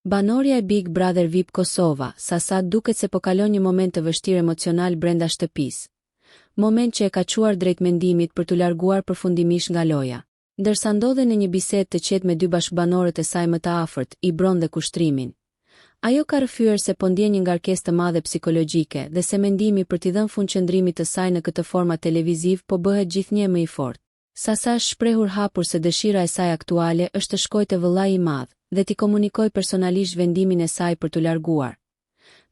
Banorja e Big Brother VIP Kosova, Sasa duket se po kalon një moment të vështirë emocional brenda shtëpisë. Moment që e ka çuar drejt mendimit për t'u larguar përfundimisht nga loja. Ndërsa ndodhej në një bisedë të qetë me dy bashkëbanorët e saj më të afërt, Ibron dhe Kushtrimin. Ajo ka rrëfyer se po ndjen një ngarkesë të madhe psikologjike dhe se mendimi për t'i dhënë fund qëndrimit të saj në këtë format televiziv po bëhet gjithnjë e më i fortë. Sasa është shprehur hapur se dëshira e saj aktuale është të shkojë te vëllai i madh dhe t'i komunikojë personalisht vendimin e saj për t'u larguar,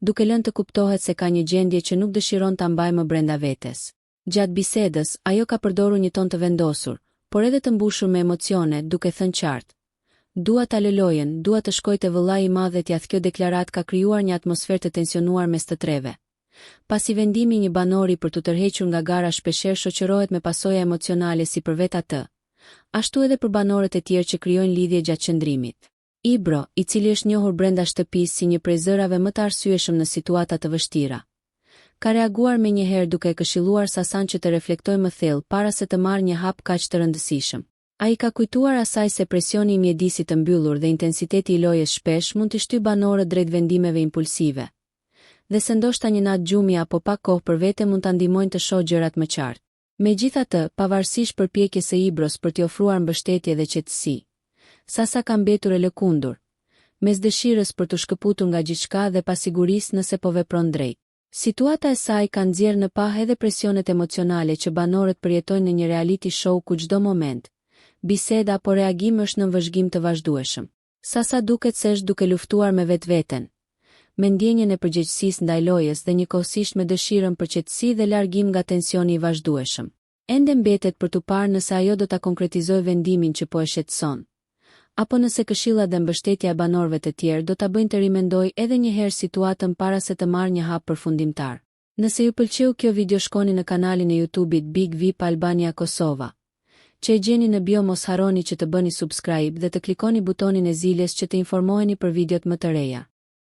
duke lënë të kuptohet se ka një gjendje që nuk dëshiron ta mbajë më brenda vetes. Gjatë bisedës, ajo ka përdorur një ton të vendosur, por edhe të mbushur me emocione, duke thënë qartë, Dua ta lë lojën, dua të shkoj te vëllai i madh e t'ia Kjo deklaratë ka krijuar një atmosferë të tensionuar mes të treve. Pasi vendimi i një banori për t'u tërhequr nga gara shpeshherë shoqërohet me pasoja emocionale si për vetë atë, ashtu edhe për banorët e tjerë që krijojnë lidhje gjatë qëndrimit. Ibro, i cili është njohur brenda shtëpisë si një prej zërave më të arsyeshëm në situata të vështira, ka reaguar menjëherë duke e këshilluar Sasan që të reflektojë më thellë para se të marrë një hap kaq të rëndësishëm. Ai i ka kujtuar asaj se presioni i mjedisit të mbyllur dhe intensiteti i lojës shpesh mund t'i shtyjë banorët drejt vendimeve impulsive, dhe se ndoshta një natë gjumi apo pak kohë për vete mund ta ndihmojnë të shohë gjërat më qartë. Megjithatë, pavarësisht përpjekjes së Ibros për t'i ofruar mbështetje dhe qetësi, Sasa ka mbetur e lëkundur, mes dëshirës për t'u shkëputur nga gjithçka dhe pasigurisë nëse po vepron drejt. Situata e saj ka nxjerrë në pah edhe presionet emocionale që banorët përjetojnë në një reality show ku çdo moment, bisedë apo reagim është nën vëzhgim të vazhdueshëm. Sasa duket se është duke luftuar me vetveten, me ndjenjën e përgjegjësisë ndaj lojës dhe njëkohësisht me dëshirën për qetësi dhe largim nga tensioni i vazhdueshëm. Ende mbetet për t'u parë nëse ajo do ta konkretizojë vendimin që po e shqetëson, apo nëse këshillat dhe mbështetja e banorëve të tjerë do ta bëjnë të rimendojë edhe një herë situatën para se të marrë një hap përfundimtar. Nëse ju pëlqeu kjo video shkoni në kanalin e YouTube-it Big VIP Albania Kosova, që e gjeni në bio mos harroni që të bëni subscribe dhe të klikoni butonin e ziles që të informoheni për videot më të reja.